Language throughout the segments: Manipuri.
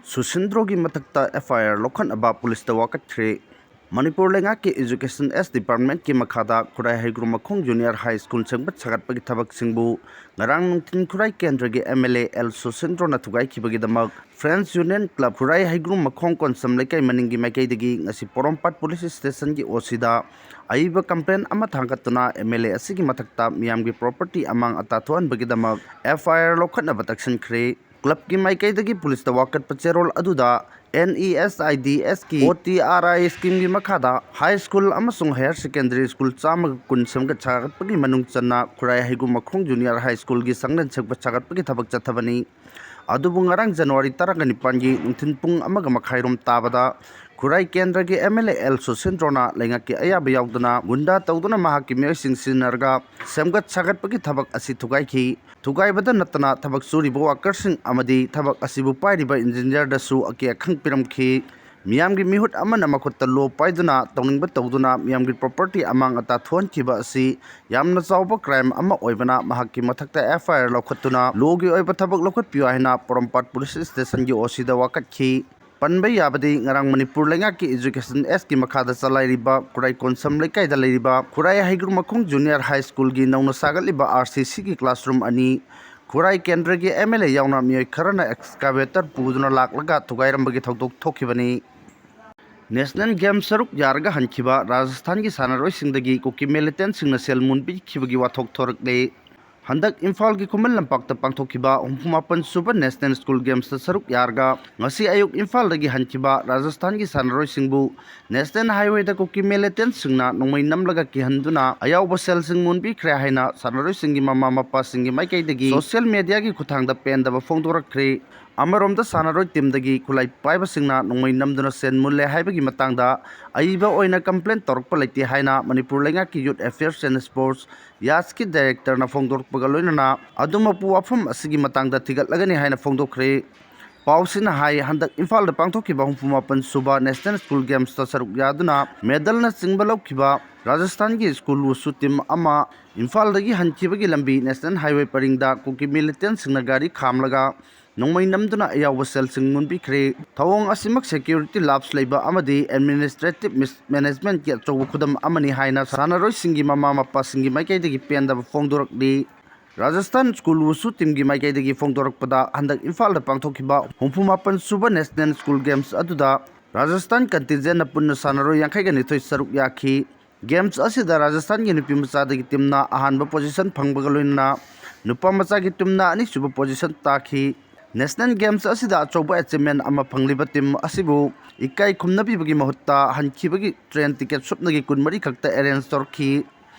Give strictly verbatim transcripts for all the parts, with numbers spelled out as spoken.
ꯁꯨꯁꯤꯟꯗ꯭ꯔꯣꯒꯤ ꯃꯊꯛꯇ F I R ꯂꯧꯈꯠꯅꯕ ꯄꯨꯂꯤꯁꯇ ꯋꯥꯀꯠꯈ꯭ꯔꯦ꯫ ꯃꯅꯤꯄꯨꯔ ꯂꯩꯉꯥꯛꯀꯤ Education S Departmentꯀꯤ ꯃꯈꯥꯗ ꯈꯨꯔꯥꯏ ꯍꯩꯒ꯭ꯔꯨꯃꯈꯣꯡ Junior High School ꯁꯦꯝꯒꯠ ꯁꯥꯒꯠꯄꯒꯤ ꯊꯕꯛꯁꯤꯡꯕꯨ ꯉꯔꯥꯡ ꯅꯨꯡꯊꯤꯜ ꯈꯨꯔꯥꯏ ꯀꯦꯟꯗ꯭ꯔꯒꯤ M L A L ꯁꯨꯁꯤꯟꯗ꯭ꯔꯣꯅ ꯊꯨꯒꯥꯏꯈꯤꯕꯒꯤꯗꯃꯛ Friends Union Club ꯈꯨꯔꯥꯏ ꯍꯩꯒ꯭ꯔꯨꯃꯈꯣꯡ ꯀꯣꯟꯁꯝ ꯂꯩꯀꯥꯏ ꯃꯅꯤꯡꯒꯤ ꯃꯥꯏꯀꯩꯗꯒꯤ ꯉꯁꯤ ꯄꯣꯔꯣꯝꯄꯥꯠ ꯄꯨꯂꯤꯁ ꯁ꯭ꯇꯦꯁꯟꯒꯤ ꯑꯣ ꯁꯤꯗ ꯑꯏꯕ complaint ꯑꯃ ꯊꯥꯡꯒꯠꯇꯨꯅ M L A ꯑꯁꯤꯒꯤ ꯃꯊꯛꯇ ꯃꯤꯌꯥꯝꯒꯤ property ꯑꯃꯥꯡ ꯑꯇꯥ ꯊꯣꯛꯍꯟꯕꯒꯤꯗꯃꯛ F I R ꯂꯧꯈꯠꯅꯕ ꯇꯛꯁꯤꯟꯈ꯭ꯔꯦ꯫ ꯀ꯭ꯂꯕꯀꯤ ꯃꯥꯏꯀꯩꯗꯒꯤ ꯄꯨꯂꯤꯁꯇ ꯋꯥꯀꯠꯄ ꯆꯦꯔꯣꯜ ꯑꯗꯨꯗ N E S I D S ꯀꯤ O T R I schemeꯒꯤ ꯃꯈꯥꯗ high school ꯑꯃꯁꯨꯡ higher secondary school ꯆꯥꯝꯃꯒ ꯀꯨꯟ ꯁꯦꯝꯒꯠ ꯁꯥꯒꯠꯄꯒꯤ ꯃꯅꯨꯡ ꯆꯟꯅ ꯈꯨꯔꯥꯏ ꯍꯩꯒ꯭ꯔꯨꯃꯈꯣꯡ Junior High Schoolꯒꯤ ꯁꯪꯂꯦꯟ ꯁꯦꯝꯒꯠ ꯁꯥꯒꯠꯄꯒꯤ ꯊꯕꯛ ꯆꯠꯊꯕꯅꯤ꯫ ꯑꯗꯨꯕꯨ ꯉꯔꯥꯡ ꯖꯅꯋꯥꯔꯤ ꯇꯔꯥꯒ ꯅꯤꯄꯥꯟꯒꯤ ꯅꯨꯡꯊꯤꯜ ꯄꯨꯡ ꯑꯃꯒ ꯃꯈꯥꯏꯔꯣꯝ ꯇꯥꯕꯗ ꯈꯨꯔꯥꯏ ꯀꯦꯟꯗ꯭ꯔꯒꯤ M L A L ꯁꯨꯁꯤꯟꯗ꯭ꯔꯣꯅ ꯂꯩꯉꯥꯛꯀꯤ ꯑꯌꯥꯕ ꯌꯥꯎꯗꯅ ꯒꯨꯟꯗꯥ ꯇꯧꯗꯨꯅ ꯃꯍꯥꯛꯀꯤ ꯃꯤꯑꯣꯏꯁꯤꯡ ꯁꯤꯖꯤꯟꯅꯔꯒ ꯁꯦꯝꯒꯠ ꯁꯥꯒꯠꯄꯒꯤ ꯊꯕꯛ ꯑꯁꯤ ꯊꯨꯒꯥꯏꯈꯤ꯫ ꯊꯨꯒꯥꯏꯕꯗ ꯅꯠꯇꯅ ꯊꯕꯛ ꯁꯨꯔꯤꯕ workerꯁꯤꯡ ꯑꯃꯗꯤ ꯊꯕꯛ ꯑꯁꯤꯕꯨ ꯄꯥꯏꯔꯤꯕ engineerꯗꯁꯨ ꯑꯀꯤ ꯑꯈꯪ ꯄꯤꯔꯝꯈꯤ꯫ ꯃꯤꯌꯥꯝꯒꯤ ꯃꯤꯍꯨꯠ ꯑꯃꯅ ꯃꯈꯨꯠꯇ ꯂꯣ ꯄꯥꯏꯗꯨꯅ ꯇꯧꯅꯤꯡꯕ ꯇꯧꯗꯨꯅ ꯃꯤꯌꯥꯝꯒꯤ property ꯑꯃꯥꯡ ꯑꯇꯥ ꯊꯣꯛꯍꯟꯈꯤꯕ ꯑꯁꯤ ꯌꯥꯝꯅ ꯆꯥꯎꯕ crime ꯑꯃ ꯑꯣꯏꯕꯅ ꯃꯍꯥꯛꯀꯤ ꯃꯊꯛꯇ F I R ꯂꯧꯈꯠꯇꯨꯅ ꯂꯣꯒꯤ ꯑꯣꯏꯕ ꯊꯕꯛ ꯂꯧꯈꯠꯄꯤꯌꯨ ꯍꯥꯏꯅ ꯄꯣꯔꯣꯝꯄꯥꯠ ꯄꯨꯂꯤꯁ ꯁ꯭ꯇꯦꯁꯟꯒꯤ ꯑꯣ ꯁꯤꯗ ꯋꯥꯀꯠꯈꯤ꯫ ꯄꯟꯕ ꯌꯥꯕꯗꯤ ꯉꯔꯥꯡ ꯃꯅꯤꯄꯨꯔ ꯂꯩꯉꯥꯛꯀꯤ Education Sꯀꯤ ꯃꯈꯥꯗ ꯆꯂꯥꯏꯔꯤꯕ ꯈꯨꯔꯥꯏ ꯀꯣꯟꯁꯝ ꯂꯩꯀꯥꯏꯗ ꯂꯩꯔꯤꯕ ꯈꯨꯔꯥꯏ ꯍꯩꯒ꯭ꯔꯨꯃꯈꯣꯡ Junior High Schoolꯒꯤ ꯅꯧꯅ ꯁꯥꯒꯠꯂꯤꯕ R C Cꯒꯤ classroom ꯑꯅꯤ ꯈꯨꯔꯥꯏ ꯀꯦꯟꯗ꯭ꯔꯒꯤ M L A ꯌꯥꯎꯅ ꯃꯤꯑꯣꯏ ꯈꯔꯅ excavator ꯄꯨꯗꯨꯅ ꯂꯥꯛꯂꯒ ꯊꯨꯒꯥꯏꯔꯝꯕꯒꯤ ꯊꯧꯗꯣꯛ ꯊꯣꯛꯈꯤꯕꯅꯤ꯫ National Games ꯁꯔꯨꯛ ꯌꯥꯔꯒ ꯍꯟꯈꯤꯕ ꯔꯥꯖꯁꯊꯥꯟꯒꯤ ꯁꯥꯟꯅꯔꯣꯏꯁꯤꯡꯗꯒꯤ ꯀꯨꯀꯤ militantꯁꯤꯡꯅ ꯁꯦꯜ ꯃꯨꯟꯕꯤꯈꯤꯕꯒꯤ ꯋꯥꯊꯣꯛ ꯊꯣꯔꯛꯂꯦ꯫ ꯍꯟꯗꯛ ꯏꯝꯐꯥꯜꯒꯤ ꯈꯨꯃꯟ ꯂꯝꯄꯥꯛꯇ ꯄꯥꯡꯊꯣꯛꯈꯤꯕ ꯍꯨꯝꯐꯨ ꯃꯥꯄꯟ ꯁꯨꯕ National School Gamesꯇ ꯁꯔꯨꯛ ꯌꯥꯔꯒ ꯉꯁꯤ ꯑꯌꯨꯛ ꯏꯝꯐꯥꯜꯗꯒꯤ ꯍꯟꯈꯤꯕ ꯔꯥꯖꯁꯊꯥꯟꯒꯤ ꯁꯥꯟꯅꯔꯣꯏꯁꯤꯡꯕꯨ National Highwayꯗ ꯀꯨꯀꯤ militantꯁꯤꯡꯅ ꯅꯣꯡꯃꯩ ꯅꯝꯂꯒ ꯀꯤꯍꯟꯗꯨꯅ ꯑꯌꯥꯎꯕ ꯁꯦꯜꯁꯤꯡ ꯃꯨꯟꯕꯤꯈ꯭ꯔꯦ ꯍꯥꯏꯅ ꯁꯥꯟꯅꯔꯣꯏꯁꯤꯡꯒꯤ ꯃꯃꯥ ꯃꯄꯥꯁꯤꯡꯒꯤ ꯃꯥꯏꯀꯩꯗꯒꯤ social mediaꯒꯤ ꯈꯨꯠꯊꯥꯡꯗ ꯄꯦꯟꯗꯕ ꯐꯣꯡꯗꯣꯔꯛꯈ꯭ꯔꯦ꯫ ꯑꯃꯔꯣꯝꯗ ꯁꯥꯟꯅꯔꯣꯏ teamꯗꯒꯤ ꯈꯨꯠꯂꯥꯏ ꯄꯥꯏꯕꯁꯤꯡꯅ ꯅꯣꯡꯃꯩ ꯅꯝꯗꯨꯅ ꯁꯦꯜ ꯃꯨꯜꯂꯦ ꯍꯥꯏꯕꯒꯤ ꯃꯇꯥꯡꯗ ꯑꯏꯕ ꯑꯣꯏꯅ complaint ꯇꯧꯔꯛꯄ ꯂꯩꯇꯦ ꯍꯥꯏꯅ ꯃꯅꯤꯄꯨꯔ ꯂꯩꯉꯥꯛꯀꯤ Youth Affairs and Sports ꯌꯥꯁꯀꯤ directorꯅ ꯐꯣꯡꯗꯣꯔꯛꯄꯒ ꯂꯣꯏꯅꯅ ꯑꯗꯨꯃꯛꯄꯨ ꯋꯥꯐꯝ ꯑꯁꯤꯒꯤ ꯃꯇꯥꯡꯗ ꯊꯤꯒꯠꯂꯒꯅꯤ ꯍꯥꯏꯅ ꯐꯣꯡꯗꯣꯛꯈ꯭ꯔꯦ꯫ ꯄꯥꯎꯁꯤꯅ ꯍꯥꯏ, ꯍꯟꯗꯛ ꯏꯝꯐꯥꯜꯗ ꯄꯥꯡꯊꯣꯛꯈꯤꯕ ꯍꯨꯝꯐꯨ ꯃꯥꯄꯟ ꯁꯨꯕ National School Gamesꯇ ꯁꯔꯨꯛ ꯌꯥꯗꯨꯅ medalꯅꯆꯤꯡꯕ ꯂꯧꯈꯤꯕ ꯔꯥꯖꯁꯊꯥꯟꯒꯤ school wushu team ꯑꯃ ꯏꯝꯐꯥꯜꯗꯒꯤ ꯍꯟꯈꯤꯕꯒꯤ ꯂꯝꯕꯤ National Highway ꯄꯔꯤꯡꯗ ꯀꯨꯀꯤ militantꯁꯤꯡꯅ ꯒꯥꯔꯤ ꯈꯥꯝꯂꯒ ꯅꯣꯡꯃꯩ ꯅꯝꯗꯨꯅ ꯑꯌꯥꯎꯕ ꯁꯦꯜꯁꯤꯡ ꯃꯨꯟꯕꯤꯈ꯭ꯔꯦ꯫ ꯊꯧꯑꯣꯡ ꯑꯁꯤꯃꯛ security lapse ꯂꯩꯕ ꯑꯃꯗꯤ administrative mismanagement ꯀꯤ ꯑꯆꯧꯕ ꯈꯨꯗꯝ ꯑꯃꯅꯤ ꯍꯥꯏꯅ ꯁꯥꯟꯅꯔꯣꯏꯁꯤꯡꯒꯤ ꯃꯃꯥ ꯃꯄꯥꯁꯤꯡꯒꯤ ꯃꯥꯏꯀꯩꯗꯒꯤ ꯄꯦꯟꯗꯕ ꯐꯣꯡꯗꯣꯔꯛꯂꯤ꯫ ꯔꯥꯖꯁꯊꯥꯟ ꯁ꯭ꯀꯨꯜ ꯋꯨꯁꯨ ꯇꯤꯝꯒꯤ ꯃꯥꯏꯀꯩꯗꯒꯤ ꯐꯣꯡꯗꯣꯔꯛꯄꯗ, ꯍꯟꯗꯛ ꯏꯝꯐꯥꯜꯗ ꯄꯥꯡꯊꯣꯛꯈꯤꯕ ꯍꯨꯝꯐꯨ ꯃꯥꯄꯟ ꯁꯨꯕ National School Games ꯑꯗꯨꯗ ꯔꯥꯖꯁꯊꯥꯟ contingent ꯅ ꯄꯨꯟꯅ ꯁꯥꯟꯅꯔꯣꯏ ꯌꯥꯡꯈꯩꯒ ꯅꯤꯊꯣꯏ ꯁꯔꯨꯛ ꯌꯥꯈꯤ꯫ Games ꯑꯁꯤꯗ ꯔꯥꯖꯁꯊꯥꯟꯒꯤ ꯅꯨꯄꯤ ꯃꯆꯥꯗꯒꯤ ꯇꯤꯝꯅ ꯑꯍꯥꯟꯕ position ꯐꯪꯕꯒ ꯂꯣꯏꯅꯅ ꯅꯨꯄꯥ ꯃꯆꯥꯒꯤ ꯇꯤꯝꯅ ꯑꯅꯤꯁꯨꯕ position ꯇꯥꯈꯤ꯫ National Games ꯑꯁꯤꯗ ꯑꯆꯧꯕ achievement ꯑꯃ ꯐꯪꯂꯤꯕ ꯇꯤꯝ ꯑꯁꯤꯕꯨ ꯏꯀꯥꯏ ꯈꯨꯝꯅꯕꯤꯕꯒꯤ ꯃꯍꯨꯠꯇ ꯍꯟꯈꯤꯕꯒꯤ train ticket ꯁꯨꯞꯅꯒꯤ ꯀꯨꯟꯃꯔꯤ ꯈꯛꯇ arrange ꯇꯧꯔꯛꯈꯤ꯫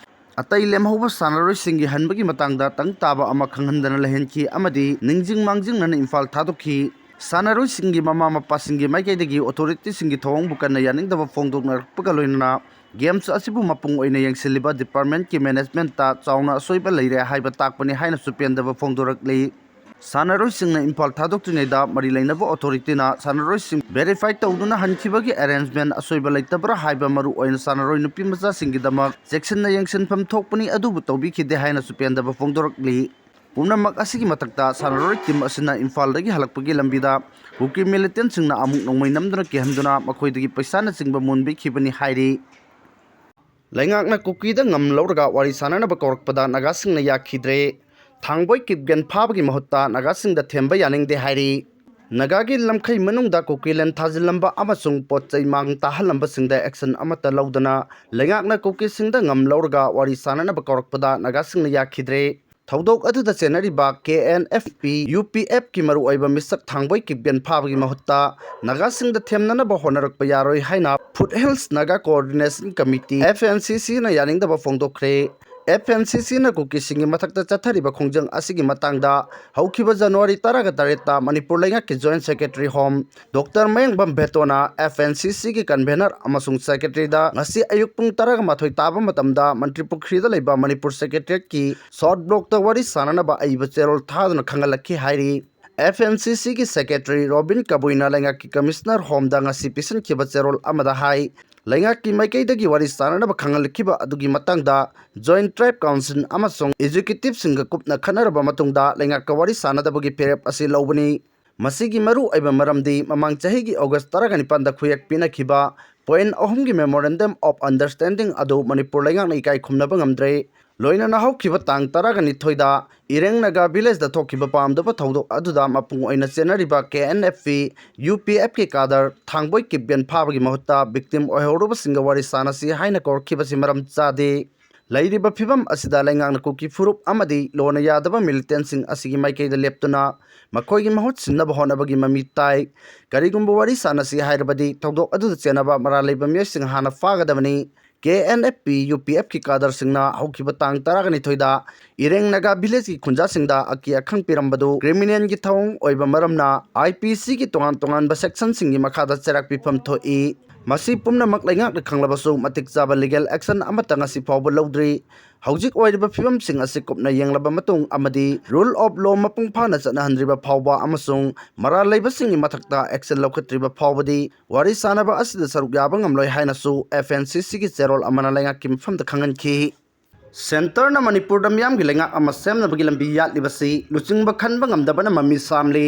ꯑꯇꯩ ꯂꯦꯝꯍꯧꯕ ꯁꯥꯟꯅꯔꯣꯏꯁꯤꯡꯒꯤ ꯍꯟꯕꯒꯤ ꯃꯇꯥꯡꯗ ꯇꯪ ꯇꯥꯕ ꯑꯃ ꯈꯪꯍꯟꯗꯅ ꯂꯩꯍꯟꯈꯤ ꯑꯃꯗꯤ ꯅꯤꯡꯁꯤꯡ ꯃꯥꯡꯖꯤꯡꯅꯅ ꯏꯝꯐꯥꯜ ꯊꯥꯗꯣꯛꯈꯤ꯫ ꯁꯥꯟꯅꯔꯣꯏꯁꯤꯡꯒꯤ ꯃꯃꯥ ꯃꯄꯥꯁꯤꯡꯒꯤ ꯃꯥꯏꯀꯩꯗꯒꯤ authority ꯁꯤꯡꯒꯤ ꯊꯧꯑꯣꯡꯕꯨ ꯀꯟꯅ ꯌꯥꯅꯤꯡꯗꯕ ꯐꯣꯡꯗꯣꯛꯅꯔꯛꯄꯒ ꯂꯣꯏꯅꯅ, games ꯑꯁꯤꯕꯨ ꯃꯄꯨꯡ ꯑꯣꯏꯅ ꯌꯦꯡꯁꯤꯜꯂꯤꯕ department ꯀꯤ management ꯇ ꯆꯥꯎꯅ ꯑꯁꯣꯏꯕ ꯂꯩꯔꯦ ꯍꯥꯏꯕ ꯇꯥꯛꯄꯅꯤ ꯍꯥꯏꯅꯁꯨ ꯄꯦꯟꯗꯕ ꯐꯣꯡꯗꯣꯔꯛꯂꯤ꯫ ꯁꯥꯟꯅꯔꯣꯏꯁꯤꯡꯅ ꯏꯝꯐꯥꯜ ꯊꯥꯗꯣꯛꯇ꯭ꯔꯤꯉꯩꯗ ꯃꯔꯤ ꯂꯩꯅꯕ authority ꯅ ꯁꯥꯟꯅꯔꯣꯏꯁꯤꯡ verify ꯇꯧꯗꯨꯅ ꯍꯟꯈꯤꯕꯒꯤ arrangement ꯑꯁꯣꯏꯕ ꯂꯩꯇꯕ꯭ꯔꯥ ꯍꯥꯏꯕ ꯃꯔꯨ ꯑꯣꯏꯅ ꯁꯥꯟꯅꯔꯣꯏ ꯅꯨꯄꯤ ꯃꯆꯥꯁꯤꯡꯒꯤꯗꯃꯛ ꯆꯦꯛꯁꯤꯟꯅ ꯌꯦꯡꯁꯤꯟꯐꯝ ꯊꯣꯛꯄꯅꯤ, ꯑꯗꯨꯕꯨ ꯇꯧꯕꯤꯈꯤꯗꯦ ꯍꯥꯏꯅꯁꯨ ꯄꯦꯟꯗꯕ ꯐꯣꯡꯗꯣꯔꯛꯂꯤ꯫ ꯄꯨꯝꯅꯃꯛ ꯑꯁꯤꯒꯤ ꯃꯊꯛꯇ ꯁꯥꯟꯅꯔꯣꯏ ꯇꯤꯝ ꯑꯁꯤꯅ ꯏꯝꯐꯥꯜꯗꯒꯤ ꯍꯜꯂꯛꯄꯒꯤ ꯂꯝꯕꯤꯗ ꯀꯨꯀꯤ militant ꯁꯤꯡꯅ ꯑꯃꯨꯛ ꯅꯣꯡꯃꯩ ꯅꯝꯗꯨꯅ ꯀꯤꯍꯟꯗꯨꯅ ꯃꯈꯣꯏꯗꯒꯤ ꯄꯩꯁꯥꯅꯆꯤꯡꯕ ꯃꯨꯟꯕꯤꯈꯤꯕꯅꯤ ꯍꯥꯏꯔꯤ꯫ ꯂꯩꯉꯥꯛꯅ ꯀꯨꯀꯤꯗ ꯉꯝ ꯂꯧꯔꯒ ꯋꯥꯔꯤ ꯁꯥꯟꯅꯅꯕ ꯀꯧꯔꯛꯄꯗ ꯅꯥꯒꯥꯁꯤꯡꯅ ꯌꯥꯈꯤꯗ꯭ꯔꯦ꯫ ꯊꯥꯡꯕꯣꯏ ꯀꯤꯞꯒꯦꯟ ꯐꯥꯕꯒꯤ ꯃꯍꯨꯠꯇ ꯅꯥꯒꯥꯁꯤꯡꯗ ꯊꯦꯝꯕ ꯌꯥꯅꯤꯡꯗꯦ ꯍꯥꯏꯔꯤ꯫ ꯅꯥꯒꯥꯒꯤ ꯂꯝꯈꯩ ꯃꯅꯨꯡꯗ ꯀꯨꯀꯤꯂꯦꯟ ꯊꯥꯖꯤꯜꯂꯝꯕ ꯑꯃꯁꯨꯡ ꯄꯣꯠ ꯆꯩ ꯃꯥꯡ ꯇꯥꯍꯜꯂꯝꯕꯁꯤꯡꯗ action ꯑꯃꯠꯇ ꯂꯧꯗꯅ ꯂꯩꯉꯥꯛꯅ ꯀꯨꯀꯤꯁꯤꯡꯗ ꯉꯝ ꯂꯧꯔꯒ ꯋꯥꯔꯤ ꯁꯥꯟꯅꯅꯕ ꯀꯧꯔꯛꯄꯗ ꯅꯥꯒꯥꯁꯤꯡꯅ ꯌꯥꯈꯤꯗ꯭ꯔꯦ꯫ ꯊꯧꯗꯣꯛ ꯑꯗꯨꯗ ꯆꯦꯟꯅꯔꯤꯕ K N F P, U P F ꯀꯤ ꯃꯔꯨꯑꯣꯏꯕ ꯃꯤꯁꯛ ꯊꯥꯡꯕꯣꯏ ꯀꯤꯞꯒꯦꯟ ꯐꯥꯕꯒꯤ ꯃꯍꯨꯠꯇ ꯅꯥꯒꯥꯁꯤꯡꯗ ꯊꯦꯝꯅꯅꯕ ꯍꯣꯠꯅꯔꯛꯄ ꯌꯥꯔꯣꯏ ꯍꯥꯏꯅ Foothills Naga Coordination Committee, F N C C ꯅ ꯌꯥꯅꯤꯡꯗꯕ ꯐꯣꯡꯗꯣꯛꯈ꯭ꯔꯦ꯫ F N C C ꯅ ꯀꯨꯀꯤꯁꯤꯡꯒꯤ ꯃꯊꯛꯇ ꯆꯠꯊꯔꯤꯕ ꯈꯣꯡꯖꯪ ꯑꯁꯤꯒꯤ ꯃꯇꯥꯡꯗ ꯍꯧꯈꯤꯕ January ꯇꯔꯥꯒ ꯇꯔꯦꯠꯇ ꯃꯅꯤꯄꯨꯔ ꯂꯩꯉꯥꯛꯀꯤ Joint Secretary Home Doctor ꯃꯌꯥꯡꯕꯝ ꯚꯦꯇꯣꯅ F N C C ꯒꯤ convener ꯑꯃꯁꯨꯡ secretary ꯗ ꯉꯁꯤ ꯑꯌꯨꯛ ꯄꯨꯡ ꯇꯔꯥꯒ ꯃꯥꯊꯣꯏ ꯇꯥꯕ ꯃꯇꯝꯗ ꯃꯟꯇ꯭ꯔꯤ ꯄꯨꯈ꯭ꯔꯤꯗ ꯂꯩꯕ ꯃꯅꯤꯄꯨꯔ Secretariat ꯀꯤ South Block ꯇ ꯋꯥꯔꯤ ꯁꯥꯟꯅꯅꯕ ꯑꯏꯕ ꯆꯦꯔꯣꯜ ꯊꯥꯗꯨꯅ ꯈꯪꯍꯜꯂꯛꯈꯤ ꯍꯥꯏꯔꯤ꯫ F N C C ꯒꯤ secretary ꯔꯣꯕꯤꯟ ꯀꯕꯨꯏꯅ ꯂꯩꯉꯥꯛꯀꯤ Commissioner Home ꯗ ꯉꯁꯤ ꯄꯤꯁꯤꯟꯈꯤꯕ ꯆꯦꯔꯣꯜ ꯑꯃꯗ ꯍꯥꯏ, ꯂꯩꯉꯥꯛꯀꯤ ꯃꯥꯏꯀꯩꯗꯒꯤ ꯋꯥꯔꯤ ꯁꯥꯅꯅꯕ ꯈꯪꯍꯜꯂꯛꯈꯤꯕ ꯑꯗꯨꯒꯤ ꯃꯇꯥꯡꯗ Joint Tribe Council ꯑꯃꯁꯨꯡ executive ꯁꯤꯡꯒ ꯀꯨꯞꯅ ꯈꯟꯅꯔꯕ ꯃꯇꯨꯡꯗ ꯂꯩꯉꯥꯛꯀ ꯋꯥꯔꯤ ꯁꯥꯅꯗꯕꯒꯤ ꯐꯤꯔꯦꯞ ꯑꯁꯤ ꯂꯧꯕꯅꯤ꯫ ꯃꯁꯤꯒꯤ ꯃꯔꯨ ꯑꯣꯏꯕ ꯃꯔꯝꯗꯤ ꯃꯃꯥꯡ ꯆꯍꯤꯒꯤ August ꯇꯔꯥꯒ ꯅꯤꯄꯥꯟꯗ ꯈꯨꯌꯦꯛ ꯄꯤꯅꯈꯤꯕ point ꯑꯍꯨꯝꯒꯤ Memorandum of Understanding ꯑꯗꯨ ꯃꯅꯤꯄꯨꯔ ꯂꯩꯉꯥꯛꯅ ꯏꯀꯥꯏ ꯈꯨꯝꯅꯕ ꯉꯝꯗ꯭ꯔꯦ꯫ ꯂꯣꯏꯅꯅ ꯍꯧꯈꯤꯕ ꯇꯥꯡ ꯇꯔꯥꯒ ꯅꯤꯊꯣꯏꯗ ꯏꯔꯦꯡ ꯅꯥꯒꯥ village ꯗ ꯊꯣꯛꯈꯤꯕ ꯄꯥꯝꯗꯕ ꯊꯧꯗꯣꯛ ꯑꯗꯨꯗ ꯃꯄꯨꯡ ꯑꯣꯏꯅ ꯆꯦꯟꯅꯔꯤꯕ K N F P, U P F ꯀꯤ cadre ꯊꯥꯡꯕꯣꯏ ꯀꯤꯞꯒꯦꯟ ꯐꯥꯕꯒꯤ ꯃꯍꯨꯠꯇ victim ꯑꯣꯏꯍꯧꯔꯕꯁꯤꯡꯒ ꯋꯥꯔꯤ ꯁꯥꯅꯁꯤ ꯍꯥꯏꯅ ꯀꯧꯔꯛꯈꯤꯕꯁꯤ ꯃꯔꯝ ꯆꯥꯗꯦ꯫ ꯂꯩꯔꯤꯕ ꯐꯤꯕꯝ ꯑꯁꯤꯗ ꯂꯩꯉꯥꯛꯅ ꯀꯨꯀꯤ ꯐꯨꯔꯨꯞ ꯑꯃꯗꯤ ꯂꯣꯅ ꯌꯥꯗꯕ militant ꯁꯤꯡ ꯑꯁꯤꯒꯤ ꯃꯥꯏꯀꯩꯗ ꯂꯦꯞꯇꯨꯅ ꯃꯈꯣꯏꯒꯤ ꯃꯍꯨꯠ ꯁꯤꯟꯅꯕ ꯍꯣꯠꯅꯕꯒꯤ ꯃꯃꯤ ꯇꯥꯏ꯫ ꯀꯔꯤꯒꯨꯝꯕ ꯋꯥꯔꯤ ꯁꯥꯅꯁꯤ ꯍꯥꯏꯔꯕꯗꯤ ꯊꯧꯗꯣꯛ ꯑꯗꯨꯗ ꯆꯦꯟꯅꯕ ꯃꯔꯥꯜ ꯂꯩꯕ ꯃꯤꯑꯣꯏꯁꯤꯡ ꯍꯥꯟꯅ ꯐꯥꯒꯗꯕꯅꯤ꯫ K N F P, U P F ꯀꯤ cadre ꯁꯤꯡꯅ ꯍꯧꯈꯤꯕ ꯇꯥꯡ ꯇꯔꯥꯒ ꯅꯤꯊꯣꯏꯗ ꯏꯔꯦꯡ ꯅꯥꯒꯥ village ꯀꯤ ꯈꯨꯟꯖꯥꯁꯤꯡꯗ ꯑꯀꯤ ꯑꯈꯪ ꯄꯤꯔꯝꯕꯗꯨ criminal ꯒꯤ ꯊꯧꯑꯣꯡ ꯑꯣꯏꯕ ꯃꯔꯝꯅ I P C ꯒꯤ ꯇꯣꯉꯥꯟ ꯇꯣꯉꯥꯟꯕ section ꯁꯤꯡꯒꯤ ꯃꯈꯥꯗ ꯆꯩꯔꯥꯛ ꯄꯤꯐꯝ ꯊꯣꯛꯏ꯫ ꯃꯁꯤ ꯄꯨꯝꯅꯃꯛ ꯂꯩꯉꯥꯛꯅ ꯈꯪꯂꯕꯁꯨ ꯃꯇꯤꯛ ꯆꯥꯕ legal action ꯑꯃꯠꯇ ꯉꯁꯤ ꯐꯥꯎꯕ ꯂꯧꯗ꯭ꯔꯤ꯫ ꯍꯧꯖꯤꯛ ꯑꯣꯏꯔꯤꯕ ꯐꯤꯕꯝꯁꯤꯡ ꯑꯁꯤ ꯀꯨꯞꯅ ꯌꯦꯡꯂꯕ ꯃꯇꯨꯡ ꯑꯃꯗꯤ rule of law ꯃꯄꯨꯡ ꯐꯥꯅ ꯆꯠꯅꯍꯟꯗ꯭ꯔꯤꯕ ꯐꯥꯎꯕ ꯑꯃꯁꯨꯡ ꯃꯔꯥꯜ ꯂꯩꯕꯁꯤꯡꯒꯤ ꯃꯊꯛꯇ action ꯂꯧꯈꯠꯇ꯭ꯔꯤꯕ ꯐꯥꯎꯕꯗꯤ ꯋꯥꯔꯤ ꯁꯥꯅꯕ ꯑꯁꯤꯗ ꯁꯔꯨꯛ ꯌꯥꯕ ꯉꯝꯂꯣꯏ ꯍꯥꯏꯅꯁꯨ F N C C ꯒꯤ ꯆꯦꯔꯣꯜ ꯑꯃꯅ ꯂꯩꯉꯥꯛꯀꯤ ꯃꯐꯝꯗ ꯈꯪꯍꯟꯈꯤ꯫ Centre ꯅ ꯃꯅꯤꯄꯨꯔꯗ ꯃꯤꯌꯥꯝꯒꯤ ꯂꯩꯉꯥꯛ ꯑꯃ ꯁꯦꯝꯅꯕꯒꯤ ꯂꯝꯕꯤ ꯌꯥꯠꯂꯤꯕꯁꯤ ꯂꯨꯆꯤꯡꯕ ꯈꯟꯕ ꯉꯝꯗꯕꯅ ꯃꯃꯤ ꯁꯥꯝꯂꯤ꯫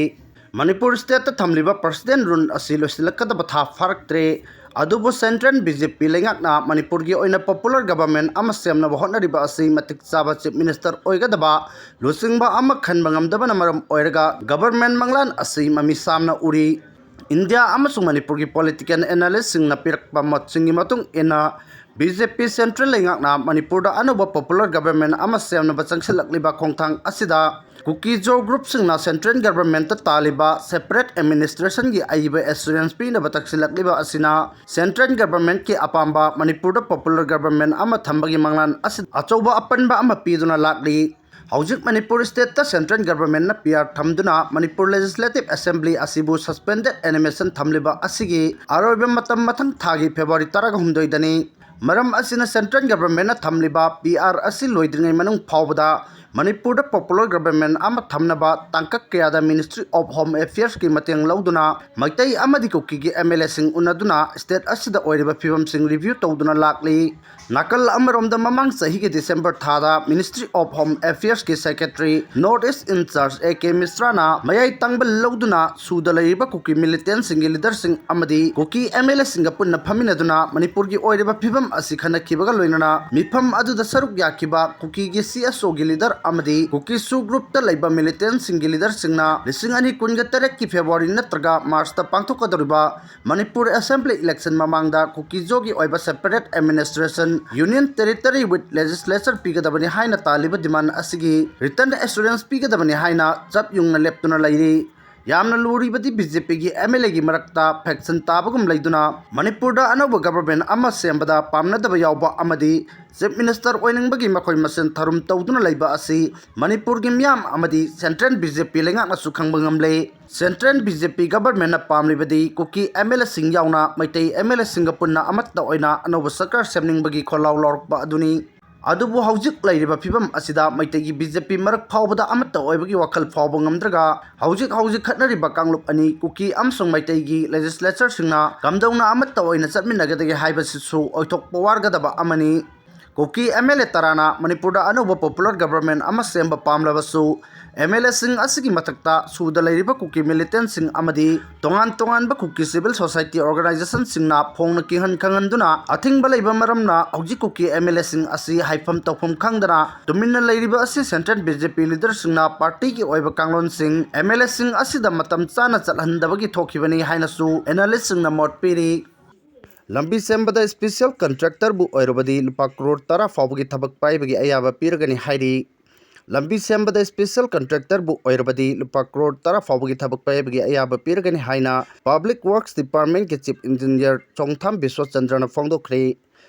ꯃꯅꯤꯄꯨꯔ state ꯇ ꯊꯝꯂꯤꯕ President rule ꯑꯁꯤ ꯂꯣꯏꯁꯤꯜꯂꯛꯀꯗꯕ ꯊꯥ ꯐꯥꯔꯛꯇ꯭ꯔꯦ꯫ ꯑꯗꯨꯕꯨ Centre B J P ꯂꯩꯉꯥꯛꯅ ꯃꯅꯤꯄꯨꯔꯒꯤ ꯑꯣꯏꯅ popular government ꯑꯃ ꯁꯦꯝꯅꯕ ꯍꯣꯠꯅꯔꯤꯕ ꯑꯁꯤ ꯃꯇꯤꯛ ꯆꯥꯕ Chief Minister ꯑꯣꯏꯒꯗꯕ ꯂꯨꯆꯤꯡꯕ ꯑꯃ ꯈꯟꯕ ꯉꯝꯗꯕꯅ ꯃꯔꯝ ꯑꯣꯏꯔꯒ government ꯃꯪꯂꯥꯟ ꯑꯁꯤ ꯃꯃꯤ ꯁꯥꯝꯅ ꯎꯔꯤ꯫ ꯏꯟꯗꯤꯌꯥ ꯑꯃꯁꯨꯡ ꯃꯅꯤꯄꯨꯔꯒꯤ political analyst ꯁꯤꯡꯅ ꯄꯤꯔꯛꯄ ꯃꯣꯠꯁꯤꯡꯒꯤ ꯃꯇꯨꯡ ꯏꯟꯅ, B J P central ꯂꯩꯉꯥꯛꯅ ꯃꯅꯤꯄꯨꯔꯗ ꯑꯅꯧꯕ popular government ꯑꯃ ꯁꯦꯝꯅꯕ ꯆꯪꯁꯤꯜꯂꯛꯂꯤꯕ ꯈꯣꯡꯊꯥꯡ ꯑꯁꯤꯗ ꯀꯨꯀꯤ ꯖꯣ group ꯁꯤꯡꯅ central government ꯇ ꯇꯥꯜꯂꯤꯕ separate administration ꯒꯤ ꯑꯏꯕ assurance ꯄꯤꯅꯕ ꯇꯛꯁꯤꯜꯂꯛꯂꯤꯕ ꯑꯁꯤꯅ central government ꯀꯤ ꯑꯄꯥꯝꯕ ꯃꯅꯤꯄꯨꯔꯗ popular government ꯑꯃ ꯊꯝꯕꯒꯤ ꯃꯪꯂꯥꯟ ꯑꯁꯤꯗ ꯑꯆꯧꯕ ꯑꯄꯟꯕ ꯑꯃ ꯄꯤꯗꯨꯅ ꯂꯥꯛꯂꯤ꯫ ꯍꯧꯖꯤꯛ ꯃꯅꯤꯄꯨꯔ state ꯇ central government ꯅ P R ꯊꯝꯗꯨꯅ ꯃꯅꯤꯄꯨꯔ Legislative Assembly ꯑꯁꯤꯕꯨ suspended animation ꯊꯝꯂꯤꯕ ꯑꯁꯤꯒꯤ ꯑꯔꯣꯏꯕ ꯃꯇꯝ ꯃꯊꯪ ꯊꯥꯒꯤ February ꯇꯔꯥꯒ ꯍꯨꯝꯗꯣꯏꯗꯅꯤ꯫ ꯃꯔꯝ ꯑꯁꯤꯅ central governmentꯅ ꯊꯝꯂꯤꯕ PR ꯑꯁꯤ ꯂꯣꯏꯗ꯭ꯔꯤꯉꯩ ꯃꯅꯨꯡ ꯐꯥꯎꯕꯗ ꯃꯅꯤꯄꯨꯔꯗ popular government ꯑꯃ ꯊꯝꯅꯕ ꯇꯥꯡꯀꯛ ꯀꯌꯥꯗ Ministry of Home Affairsꯀꯤ ꯃꯇꯦꯡ ꯂꯧꯗꯨꯅ ꯃꯩꯇꯩ ꯑꯃꯗꯤ ꯀꯨꯀꯤꯒꯤ MLAꯁꯤꯡ ꯎꯅꯗꯨꯅ state ꯑꯁꯤꯗ ꯑꯣꯏꯔꯤꯕ ꯐꯤꯕꯝꯁꯤꯡ review ꯇꯧꯗꯨꯅ ꯂꯥꯛꯂꯤ꯫ ꯅꯥꯀꯜ ꯑꯃꯔꯣꯝꯗ, ꯃꯃꯥꯡ ꯆꯍꯤꯒꯤ December ꯊꯥꯗ Ministry of Home Affairsꯀꯤ secretary, North East in charge A K Mishraꯅ ꯃꯌꯥꯏ ꯇꯪꯕ ꯂꯧꯗꯨꯅ ꯁꯨꯗ ꯂꯩꯔꯤꯕ ꯀꯨꯀꯤ militantꯁꯤꯡꯒꯤ leaderꯁꯤꯡ ꯑꯃꯗꯤ ꯀꯨꯀꯤ MLAꯁꯤꯡꯒ ꯄꯨꯟꯅ ꯐꯝꯃꯤꯟꯅꯗꯨꯅ ꯃꯅꯤꯄꯨꯔꯒꯤ ꯑꯣꯏꯔꯤꯕ ꯐꯤꯕꯝ ꯑꯁꯤ ꯈꯟꯅꯈꯤꯕꯒ ꯂꯣꯏꯅꯅ ꯃꯤꯐꯝ ꯑꯗꯨꯗ ꯁꯔꯨꯛ ꯌꯥꯈꯤꯕ ꯀꯨꯀꯤꯒꯤ CSOꯒꯤ leader ꯑꯃꯗꯤ ꯀꯨꯀꯤ SoO groupꯇ ꯂꯩꯕ militantꯁꯤꯡꯒꯤ leaderꯁꯤꯡꯅ ꯂꯤꯁꯤꯡ ꯑꯅꯤ ꯀꯨꯟꯒ ꯇꯔꯦꯠꯀꯤ February ꯅꯠꯇ꯭ꯔꯒ Marchꯇ ꯄꯥꯡꯊꯣꯛꯀꯗꯧꯔꯤꯕ ꯃꯅꯤꯄꯨꯔ assembly election ꯃꯃꯥꯡꯗ ꯀꯨꯀꯤ-ꯖꯣꯒꯤ ꯑꯣꯏꯕ separate administration, union territory with legislature ꯄꯤꯒꯗꯕꯅꯤ ꯍꯥꯏꯅ ꯇꯥꯜꯂꯤꯕ demand ꯑꯁꯤꯒꯤ written assurance ꯄꯤꯒꯗꯕꯅꯤ ꯍꯥꯏꯅ ꯆꯞ ꯌꯨꯡꯅ ꯂꯦꯞꯇꯨꯅ ꯂꯩꯔꯤ꯫ ꯌꯥꯝꯅ ꯂꯨꯔꯤꯕꯗꯤ BJPꯒꯤ MLAꯒꯤ ꯃꯔꯛꯇ faction ꯇꯥꯕꯒꯨꯝ ꯂꯩꯗꯨꯅ ꯃꯅꯤꯄꯨꯔꯗ ꯑꯅꯧꯕ government ꯑꯃ ꯁꯦꯝꯕꯗ ꯄꯥꯝꯅꯗꯕ ꯌꯥꯎꯕ ꯑꯃꯗꯤ Chief Minister ꯑꯣꯏꯅꯤꯡꯕꯒꯤ ꯃꯈꯣꯏ ꯃꯁꯦꯟ ꯊꯧꯔꯝ ꯇꯧꯗꯨꯅ ꯂꯩꯕ ꯑꯁꯤ ꯃꯅꯤꯄꯨꯔꯒꯤ ꯃꯤꯌꯥꯝ ꯑꯃꯗꯤ central BJP ꯂꯩꯉꯥꯛꯅꯁꯨ ꯈꯪꯕ ꯉꯝꯂꯦ꯫ Central BJP governmentꯅ ꯄꯥꯝꯂꯤꯕꯗꯤ ꯀꯨꯀꯤ MLAꯁꯤꯡ ꯌꯥꯎꯅ ꯃꯩꯇꯩ MLAꯁꯤꯡꯒ ꯄꯨꯟꯅ ꯑꯃꯠꯇ ꯑꯣꯏꯅ ꯑꯅꯧꯕ ꯁꯔꯀꯥꯔ ꯁꯦꯝꯅꯤꯡꯕꯒꯤ ꯈꯣꯜꯂꯥꯎ ꯂꯥꯎꯔꯛꯄ ꯑꯗꯨꯅꯤ꯫ ꯑꯗꯨꯕꯨ ꯍꯧꯖꯤꯛ ꯂꯩꯔꯤꯕ ꯐꯤꯕꯝ ꯑꯁꯤꯗ ꯃꯩꯇꯩꯒꯤ BJP ꯃꯔꯛ ꯐꯥꯎꯕꯗ ꯑꯃꯠꯇ ꯑꯣꯏꯕꯒꯤ ꯋꯥꯈꯜ ꯐꯥꯎꯕ ꯉꯝꯗ꯭ꯔꯒ ꯍꯧꯖꯤꯛ ꯍꯧꯖꯤꯛ ꯈꯠꯅꯔꯤꯕ ꯀꯥꯡꯂꯨꯞ ꯑꯅꯤ ꯀꯨꯀꯤ ꯑꯃꯁꯨꯡ ꯃꯩꯇꯩꯒꯤ legislatureꯁꯤꯡꯅ ꯀꯝꯗꯧꯅ ꯑꯃꯠꯇ ꯑꯣꯏꯅ ꯆꯠꯃꯤꯟꯅꯒꯗꯒꯦ ꯍꯥꯏꯕꯁꯤꯁꯨ ꯑꯣꯏꯊꯣꯛꯄ ꯋꯥꯔꯒꯗꯕ ꯑꯃꯅꯤ꯫ ꯀꯨꯀꯤ MLA ꯇꯔꯥꯅ ꯃꯅꯤꯄꯨꯔꯗ ꯑꯅꯧꯕ popular government ꯑꯃ ꯁꯦꯝꯕ ꯄꯥꯝꯂꯕꯁꯨ, MLAꯁꯤꯡ ꯑꯁꯤꯒꯤ ꯃꯊꯛꯇ ꯁꯨꯗ ꯂꯩꯔꯤꯕ ꯀꯨꯀꯤ militantꯁꯤꯡ ꯑꯃꯗꯤ ꯇꯣꯉꯥꯟ ꯇꯣꯉꯥꯟꯕ ꯀꯨꯀꯤ civil society organizationꯁꯤꯡꯅ ꯐꯣꯡꯅ ꯀꯤꯍꯟ ꯈꯪꯍꯟꯗꯨꯅ ꯑꯊꯤꯡꯕ ꯂꯩꯕ ꯃꯔꯝꯅ ꯍꯧꯖꯤꯛ ꯀꯨꯀꯤ MLAꯁꯤꯡ ꯑꯁꯤ ꯍꯥꯏꯐꯝ ꯇꯧꯐꯝ ꯈꯪꯗꯅ ꯇꯨꯃꯤꯟꯅ ꯂꯩꯔꯤꯕ ꯑꯁꯤ central BJP leaderꯁꯤꯡꯅ partyꯒꯤ ꯑꯣꯏꯕ ꯀꯥꯡꯂꯣꯟꯁꯤꯡ MLAꯁꯤꯡ ꯑꯁꯤꯗ ꯃꯇꯝ ꯆꯥꯅ ꯆꯠꯍꯟꯗꯕꯒꯤ ꯊꯣꯛꯈꯤꯕꯅꯤ ꯍꯥꯏꯅꯁꯨ analystꯁꯤꯡꯅ ꯃꯣꯠ ꯄꯤꯔꯤ꯫ ꯂꯝꯕꯤ ꯁꯦꯝꯕꯗ special contractorꯕꯨ ꯑꯣꯏꯔꯕꯗꯤ ꯂꯨꯄꯥ ꯀ꯭ꯔꯣꯔ ꯇꯔꯥ ꯐꯥꯎꯕꯒꯤ ꯊꯕꯛ ꯄꯥꯏꯕꯒꯤ ꯑꯌꯥꯕ ꯄꯤꯔꯒꯅꯤ ꯍꯥꯏꯔꯤ꯫ ꯂꯝꯕꯤ ꯁꯦꯝꯕꯗ special contractorꯕꯨ ꯑꯣꯏꯔꯕꯗꯤ ꯂꯨꯄꯥ ꯀ꯭ꯔꯣꯔ ꯇꯔꯥ ꯐꯥꯎꯕꯒꯤ ꯊꯕꯛ ꯄꯥꯏꯕꯒꯤ ꯑꯌꯥꯕ ꯄꯤꯔꯒꯅꯤ ꯍꯥꯏꯅ Public Works Departmentꯀꯤ Chief Engineer ꯆꯣꯡꯊꯥꯝ ꯕꯤꯁ꯭ꯋꯆꯟꯗ꯭ꯔꯅ ꯐꯣꯡꯗꯣꯛꯈ꯭ꯔꯦ꯫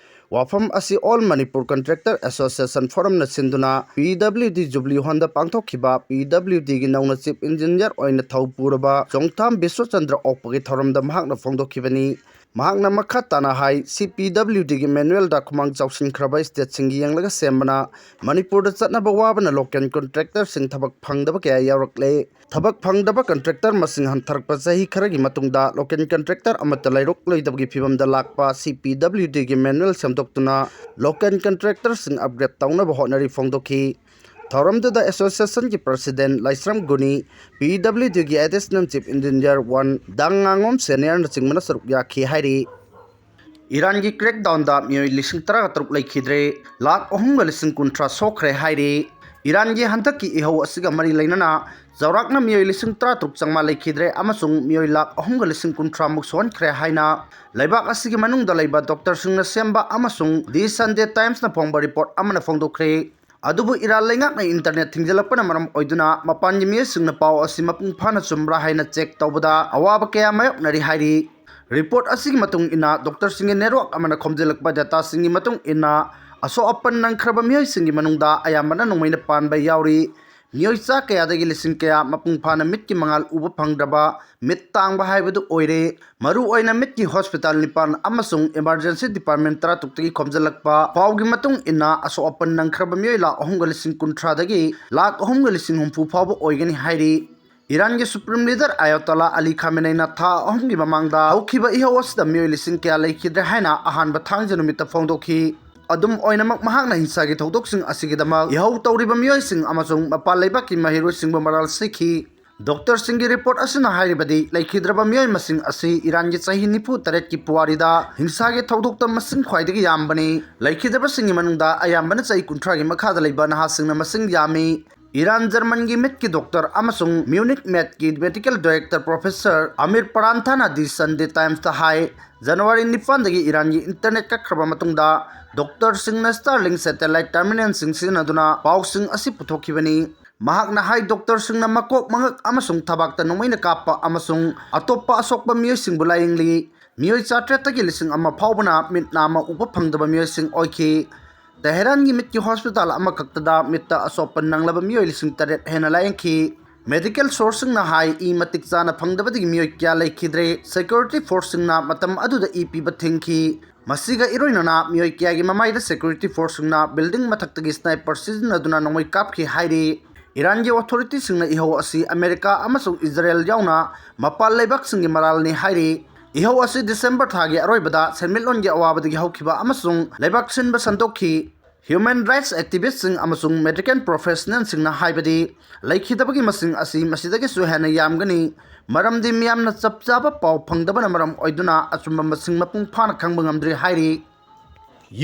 ꯋꯥꯐꯝ ꯑꯁꯤ All Manipur Contractor Association Forumꯅ ꯁꯤꯟꯗꯨꯅ PWD Jubilee Hallꯗ ꯄꯥꯡꯊꯣꯛꯈꯤꯕ PWDꯒꯤ ꯅꯧꯅ Chief Engineer ꯑꯣꯏꯅ ꯊꯧ ꯄꯨꯔꯕ ꯆꯣꯡꯊꯥꯝ ꯕꯤꯁ꯭ꯋꯆꯟꯗ꯭ꯔ ꯑꯣꯛꯄꯒꯤ ꯊꯧꯔꯝꯗ ꯃꯍꯥꯛꯅ ꯐꯣꯡꯗꯣꯛꯈꯤꯕꯅꯤ꯫ ꯃꯍꯥꯛꯅ ꯃꯈꯥ ꯇꯥꯅ ꯍꯥꯏ, ꯁꯤ ꯄꯤ ꯗꯕ꯭ꯂꯤꯎ ꯗꯤꯒꯤ ꯃꯦꯅꯨꯋꯦꯜꯗ ꯈꯨꯃꯥꯡ ꯆꯥꯎꯁꯤꯟꯈ꯭ꯔꯕ ꯁ꯭ꯇꯦꯠꯁꯤꯡꯒꯤ ꯌꯦꯡꯂꯒ ꯁꯦꯝꯕꯅ ꯃꯅꯤꯄꯨꯔꯗ ꯆꯠꯅꯕ ꯋꯥꯕꯅ ꯂꯣꯀꯦꯜ ꯀꯟꯇ꯭ꯔꯦꯛꯇꯔꯁꯤꯡ ꯊꯕꯛ ꯐꯪꯗꯕ ꯀꯌꯥ ꯌꯥꯎꯔꯛꯂꯦ꯫ ꯊꯕꯛ ꯐꯪꯗꯕ ꯀꯟꯇ꯭ꯔꯦꯛꯇꯔ ꯃꯁꯤꯡ ꯍꯟꯊꯔꯛꯄ ꯆꯍꯤ ꯈꯔꯒꯤ ꯃꯇꯨꯡꯗ ꯂꯣꯀꯦꯜ ꯀꯟꯇ꯭ꯔꯦꯛꯇꯔ ꯑꯃꯠꯇ ꯂꯩꯔꯛꯂꯣꯏꯗꯕꯒꯤ ꯐꯤꯕꯝꯗ ꯂꯥꯛꯄ ꯁꯤ ꯄꯤ ꯗꯕ꯭ꯂꯤꯎ ꯗꯤꯒꯤ ꯃꯦꯅꯨꯋꯦꯜ ꯁꯦꯝꯗꯣꯛꯇꯨꯅ ꯂꯣꯀꯦꯜ ꯀꯟꯇ꯭ꯔꯦꯛꯇꯔꯁꯤꯡ ꯑꯞꯒ꯭ꯔꯦꯗ ꯇꯧꯅꯕ ꯍꯣꯠꯅꯔꯤ ꯐꯣꯡꯗꯣꯛꯈꯤ꯫ ꯊꯧꯔꯝꯗꯨꯗ ꯑꯦꯁꯣꯁꯤꯌꯦꯁꯟꯒꯤ president Laishram Guni, P W ꯗꯤꯒꯤ ꯑꯦꯗꯤꯁꯅꯦꯜ ꯆꯤꯐ ꯏꯟꯖꯤꯅꯤꯌꯔ ꯋꯥꯟ ꯗꯥꯡ ꯉꯥꯉꯣꯝ ꯁꯦꯅꯤꯌꯔꯅꯆꯤꯡꯕꯅ ꯁꯔꯨꯛ ꯌꯥꯈꯤ ꯍꯥꯏꯔꯤ꯫ ꯏꯔꯥꯟꯒꯤ ꯀ꯭ꯔꯦꯛꯗꯥꯎꯟꯗ ꯃꯤꯑꯣꯏ ꯂꯤꯁꯤꯡ ꯇꯔꯥ ꯇꯔꯨꯛ ꯂꯩꯈꯤꯗ꯭ꯔꯦ, ꯂꯥꯈ ꯑꯍꯨꯝꯒ ꯂꯤꯁꯤꯡ ꯀꯨꯟꯊ꯭ꯔꯥ ꯁꯣꯛꯈ꯭ꯔꯦ ꯍꯥꯏꯔꯤ꯫ ꯏꯔꯥꯟꯒꯤ ꯍꯟꯗꯛꯀꯤ ꯏꯍꯧ ꯑꯁꯤꯒ ꯃꯔꯤ ꯂꯩꯅꯅ ꯆꯥꯎꯔꯥꯛꯅ ꯃꯤꯑꯣꯏ ꯂꯤꯁꯤꯡ ꯇꯔꯥ ꯇꯔꯨꯛ ꯆꯥꯝꯃꯉꯥ ꯂꯩꯈꯤꯗ꯭ꯔꯦ ꯑꯃꯁꯨꯡ ꯃꯤꯑꯣꯏ ꯂꯥꯈ ꯑꯍꯨꯝꯒ ꯂꯤꯁꯤꯡ ꯀꯨꯟꯊ꯭ꯔꯥ ꯃꯨꯛ ꯁꯣꯛꯍꯟꯈ꯭ꯔꯦ ꯍꯥꯏꯅ ꯂꯩꯕꯥꯛ ꯑꯁꯤꯒꯤ ꯃꯅꯨꯡꯗ ꯂꯩꯕ ꯗꯣꯛꯇꯔꯁꯤꯡꯅ ꯁꯦꯝꯕ ꯑꯃꯁꯨꯡ ꯗꯤ ꯁꯟꯗꯦ ꯇꯥꯏꯝꯁꯅ ꯐꯣꯡꯕ ꯔꯤꯄꯣꯔꯠ ꯑꯃꯅ ꯐꯣꯡꯗꯣꯛꯈ꯭ꯔꯦ꯫ ꯑꯗꯨꯕꯨ ꯏꯔꯥꯟ ꯂꯩꯉꯥꯛꯅ ꯏꯟꯇꯔꯅꯦꯠ ꯊꯤꯡꯖꯤꯜꯂꯛꯄꯅ ꯃꯔꯝ ꯑꯣꯏꯗꯨꯅ ꯃꯄꯥꯟꯒꯤ ꯃꯤꯑꯣꯏꯁꯤꯡꯅ ꯄꯥꯎ ꯑꯁꯤ ꯃꯄꯨꯡ ꯐꯥꯅ ꯆꯨꯝꯕ꯭ꯔꯥ ꯍꯥꯏꯅ ꯆꯦꯛ ꯇꯧꯕꯗ ꯑꯋꯥꯕ ꯀꯌꯥ ꯃꯥꯌꯣꯛꯅꯔꯤ ꯍꯥꯏꯔꯤ꯫ ꯔꯤꯄꯣꯔꯠ ꯑꯁꯤꯒꯤ ꯃꯇꯨꯡ ꯏꯟꯅ, ꯗꯣꯛꯇꯔꯁꯤꯡꯒꯤ ꯅꯦꯠꯋꯥꯔꯛ ꯑꯃꯅ ꯈꯣꯝꯖꯤꯜꯂꯛꯄ ꯗꯦꯇꯥꯁꯤꯡꯒꯤ ꯃꯇꯨꯡ ꯏꯟꯅ, ꯑꯁꯣꯛ ꯑꯄꯟ ꯅꯪꯈ꯭ꯔꯕ ꯃꯤꯑꯣꯏꯁꯤꯡꯒꯤ ꯃꯅꯨꯡꯗ ꯑꯌꯥꯝꯕꯅ ꯅꯣꯡꯃꯩꯅ ꯄꯥꯟꯕ ꯌꯥꯎꯔꯤ꯫ ꯃꯤꯑꯣꯏ ꯆꯥ ꯀꯌꯥꯗꯒꯤ ꯂꯤꯁꯤꯡ ꯀꯌꯥ ꯃꯄꯨꯡ ꯐꯥꯅ ꯃꯤꯠꯀꯤ ꯃꯉꯥꯜ ꯎꯕ ꯐꯪꯗ꯭ꯔꯕ ꯃꯤꯠ ꯇꯥꯡꯕ ꯍꯥꯏꯕꯗꯨ ꯑꯣꯏꯔꯦ꯫ ꯃꯔꯨ ꯑꯣꯏꯅ ꯃꯤꯠꯀꯤ ꯍꯣꯁꯄꯤꯇꯥꯜ ꯅꯤꯄꯥꯟ ꯑꯃꯁꯨꯡ ꯏꯃꯔꯖꯦꯟꯁꯤ ꯗꯤꯄꯥꯔꯠꯃꯦꯟ ꯇꯔꯥꯇꯔꯨꯛꯇꯒꯤ ꯈꯣꯝꯖꯤꯜꯂꯛꯄ ꯄꯥꯎꯒꯤ ꯃꯇꯨꯡ ꯏꯟꯅ, ꯑꯁꯣꯛ ꯑꯄꯟ ꯅꯪꯈ꯭ꯔꯕ ꯃꯤꯑꯣꯏ ꯂꯥꯈ ꯑꯍꯨꯝꯒ ꯂꯤꯁꯤꯡ ꯀꯨꯟꯊ꯭ꯔꯥꯗꯒꯤ ꯂꯥꯈ ꯑꯍꯨꯝꯒ ꯂꯤꯁꯤꯡ ꯍꯨꯝꯐꯨ ꯐꯥꯎꯕ ꯑꯣꯏꯒꯅꯤ ꯍꯥꯏꯔꯤ꯫ ꯏꯔꯥꯟꯒꯤ ꯁꯨꯄ꯭ꯔꯤꯝ ꯂꯤꯗꯔ ꯑꯌꯥꯇꯣꯂꯥ ꯑꯂꯤ ꯈꯥꯃꯦꯅꯩꯅ ꯊꯥ ꯑꯍꯨꯝꯒꯤ ꯃꯃꯥꯡꯗ ꯍꯧꯈꯤꯕ ꯏꯍꯧ ꯑꯁꯤꯗ ꯃꯤꯑꯣꯏ ꯂꯤꯁꯤꯡ ꯀꯌꯥ ꯂꯩꯈꯤꯗ꯭ꯔꯦ ꯍꯥꯏꯅ ꯑꯍꯥꯟꯕ ꯊꯥꯡꯖ ꯅꯨꯃꯤꯠꯇ ꯐꯣꯡꯗꯣꯛꯈꯤ꯫ ꯑꯗꯨꯝ ꯑꯣꯏꯅꯃꯛ, ꯃꯍꯥꯛꯅ ꯍꯤꯡꯁꯥꯒꯤ ꯊꯧꯗꯣꯛꯁꯤꯡ ꯑꯁꯤꯒꯤꯗꯃꯛ ꯏꯍꯧ ꯇꯧꯔꯤꯕ ꯃꯤꯑꯣꯏꯁꯤꯡ ꯑꯃꯁꯨꯡ ꯃꯄꯥꯟ ꯂꯩꯕꯥꯛꯀꯤ ꯃꯍꯩꯔꯣꯏꯁꯤꯡꯕꯨ ꯃꯔꯥꯜ ꯁꯤꯈꯤ꯫ ꯗꯣꯛꯇꯔꯁꯤꯡꯒꯤ ꯔꯤꯄꯣꯔꯠ ꯑꯁꯤꯅ ꯍꯥꯏꯔꯤꯕꯗꯤ, ꯂꯩꯈꯤꯗ꯭ꯔꯕ ꯃꯤꯑꯣꯏ ꯃꯁꯤꯡ ꯑꯁꯤ ꯏꯔꯥꯟꯒꯤ ꯆꯍꯤ ꯅꯤꯐꯨ ꯇꯔꯦꯠꯀꯤ ꯄꯨꯋꯥꯔꯤꯗ ꯍꯤꯡꯁꯥꯒꯤ ꯊꯧꯗꯣꯛꯇ ꯃꯁꯤꯡ ꯈ꯭ꯋꯥꯏꯗꯒꯤ ꯌꯥꯝꯕꯅꯤ꯫ ꯂꯩꯈꯤꯗꯕꯁꯤꯡꯒꯤ ꯃꯅꯨꯡꯗ ꯑꯌꯥꯝꯕꯅ ꯆꯍꯤ ꯀꯨꯟꯊ꯭ꯔꯥꯒꯤ ꯃꯈꯥꯗ ꯂꯩꯕ ꯅꯍꯥꯁꯤꯡꯅ ꯃꯁꯤꯡ ꯌꯥꯝꯃꯤ꯫ ꯏꯔꯥꯟ ꯖꯔꯃꯟꯒꯤ ꯃꯤꯠꯀꯤ ꯗꯣꯛꯇꯔ ꯑꯃꯁꯨꯡ ꯃ꯭ꯌꯨꯅꯤꯛ ꯃꯦꯠꯀꯤ ꯃꯦꯗꯤꯀꯦꯜ ꯗꯥꯏꯔꯦꯛꯇꯔ ꯄ꯭ꯔꯣꯐꯦꯁꯔ ꯑꯃꯤꯔ ꯄꯔꯥꯟꯊꯥꯅ ꯗꯤ ꯁꯟꯗꯦ ꯇꯥꯏꯝꯁꯇ ꯍꯥꯏ, ꯖꯅꯋꯥꯔꯤ ꯅꯤꯄꯥꯟꯗꯒꯤ ꯏꯔꯥꯟꯒꯤ ꯏꯟꯇꯔꯅꯦꯠ ꯀꯛꯈ꯭ꯔꯕ ꯃꯇꯨꯡꯗ, ꯗꯣꯛꯇꯔꯁꯤꯡꯅ ꯁ꯭ꯇꯥꯔꯂꯤꯡ ꯁꯦꯇꯦꯂꯥꯏꯠ ꯇꯔꯃꯤꯅꯦꯜꯁꯤꯡ ꯁꯤꯖꯤꯟꯅꯗꯨꯅ ꯄꯥꯎꯁꯤꯡ ꯑꯁꯤ ꯄꯨꯊꯣꯛꯈꯤꯕꯅꯤ꯫ ꯃꯍꯥꯛꯅ ꯍꯥꯏ, ꯗꯣꯛꯇꯔꯁꯤꯡꯅ ꯃꯀꯣꯛ, ꯃꯉꯛ ꯑꯃꯁꯨꯡ ꯊꯕꯥꯛꯇ ꯅꯣꯡꯃꯩꯅ ꯀꯥꯞꯄ ꯑꯃꯁꯨꯡ ꯑꯇꯣꯞꯄ ꯑꯁꯣꯛꯄ ꯃꯤꯑꯣꯏꯁꯤꯡꯕꯨ ꯂꯥꯌꯦꯡꯂꯤ꯫ ꯃꯤꯑꯣꯏ ꯆꯥꯇ꯭ꯔꯦꯠꯇꯒꯤ ꯂꯤꯁꯤꯡ ꯑꯃ ꯐꯥꯎꯕꯅ ꯃꯤꯠ ꯅꯥ ꯑꯃ ꯎꯕ ꯐꯪꯗꯕ ꯃꯤꯑꯣꯏꯁꯤꯡ ꯑꯣꯏꯈꯤ꯫ ꯇꯦꯍꯔꯥꯟꯒꯤ ꯃꯤꯠꯀꯤ ꯍꯣꯁꯄꯤꯇꯥꯜ ꯑꯃꯈꯛꯇꯗ ꯃꯤꯠꯇ ꯑꯁꯣꯛꯄ ꯅꯪꯂꯕ ꯃꯤꯑꯣꯏ ꯂꯤꯁꯤꯡ ꯇꯔꯦꯠ ꯍꯦꯟꯅ ꯂꯥꯌꯦꯡꯈꯤ꯫ Medical sourceꯁꯤꯡꯅ ꯍꯥꯏ, ꯏ ꯃꯇꯤꯛ ꯆꯥꯅ ꯐꯪꯗꯕꯗꯒꯤ ꯃꯤꯑꯣꯏ ꯀꯌꯥ ꯂꯩꯈꯤꯗ꯭ꯔꯦ꯫ Security forceꯁꯤꯡꯅ ꯃꯇꯝ ꯑꯗꯨꯗ ꯏ ꯄꯤꯕ ꯊꯤꯡꯈꯤ꯫ ꯃꯁꯤꯒ ꯏꯔꯣꯏꯅꯅ ꯃꯤꯑꯣꯏ ꯀꯌꯥꯒꯤ ꯃꯃꯥꯏꯗ security forceꯁꯤꯡꯅ building ꯃꯊꯛꯇꯒꯤ sniper ꯁꯤꯖꯤꯟꯅꯗꯨꯅ ꯅꯣꯡꯃꯩ ꯀꯥꯞꯈꯤ ꯍꯥꯏꯔꯤ꯫ ꯏꯔꯥꯟꯒꯤ authorityꯁꯤꯡꯅ ꯏꯍꯧ ꯑꯁꯤ ꯑꯃꯦꯔꯤꯀꯥ ꯑꯃꯁꯨꯡ ꯏꯖꯔꯦꯜ ꯌꯥꯎꯅ ꯃꯄꯥꯟ ꯂꯩꯕꯥꯛꯁꯤꯡꯒꯤ ꯃꯔꯥꯜꯅꯤ ꯍꯥꯏꯔꯤ꯫ ꯏꯍꯧ ꯑꯁꯤ ꯗꯤꯁꯦꯝꯕꯔ ꯊꯥꯒꯤ ꯑꯔꯣꯏꯕꯗ ꯁꯦꯟꯃꯤꯠꯂꯣꯟꯒꯤ ꯑꯋꯥꯕꯗꯒꯤ ꯍꯧꯈꯤꯕ ꯑꯃꯁꯨꯡ ꯂꯩꯕꯥꯛ ꯁꯤꯟꯕ ꯁꯟꯗꯣꯛꯈꯤ꯫ Human rights activistꯁꯤꯡ ꯑꯃꯁꯨꯡ medical professionalꯁꯤꯡꯅ ꯍꯥꯏꯕꯗꯤ, ꯂꯩꯈꯤꯗꯕꯒꯤ ꯃꯁꯤꯡ ꯑꯁꯤ ꯃꯁꯤꯗꯒꯤꯁꯨ ꯍꯦꯟꯅ ꯌꯥꯝꯒꯅꯤ, ꯃꯔꯝꯗꯤ ꯃꯤꯌꯥꯝꯅ ꯆꯞ ꯆꯥꯕ ꯄꯥꯎ ꯐꯪꯗꯕꯅ ꯃꯔꯝ ꯑꯣꯏꯗꯨꯅ ꯑꯆꯨꯝꯕ ꯃꯁꯤꯡ ꯃꯄꯨꯡ ꯐꯥꯅ ꯈꯪꯕ ꯉꯝꯗ꯭ꯔꯤ ꯍꯥꯏꯔꯤ꯫